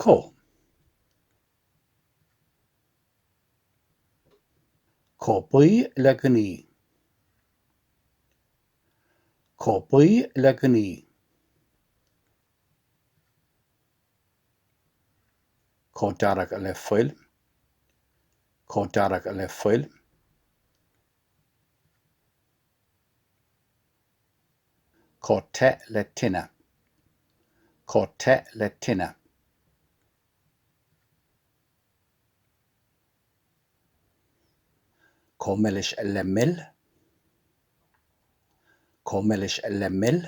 Chomh. Chomh buí le gnaoi. Chomh buí le gnaoi. Chomh dearg le fuil. Chomh dearg le fuil. Chomh te le tine. Chomh te le tine. Chomh milis le mil. Chomh milis le mil.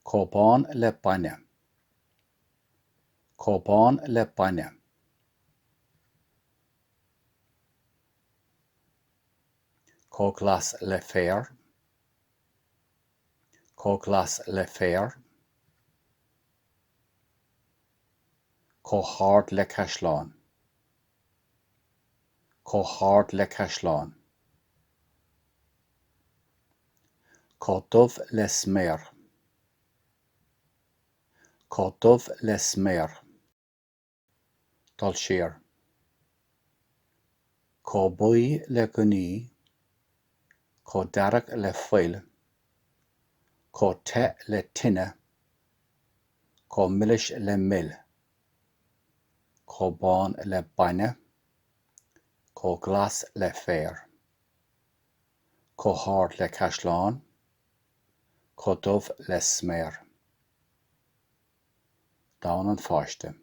Chomh bán le bainne. Chomh bán le bainne. Chomh glas le féar. Chomh glas le féar. Chomh hard le caisleán. Chomh hard le caisleán. Chomh dubh le sméar. Chomh dubh le sméar. Dul siar. Chomh buí le gnaoi, chomh dearg le fuil, chomh te le tine, chomh milis le mil, chomh bán le bainne, chomh glas le féar, chomh hard le caisleán, chomh dubh le sméar. Domhan an pháiste.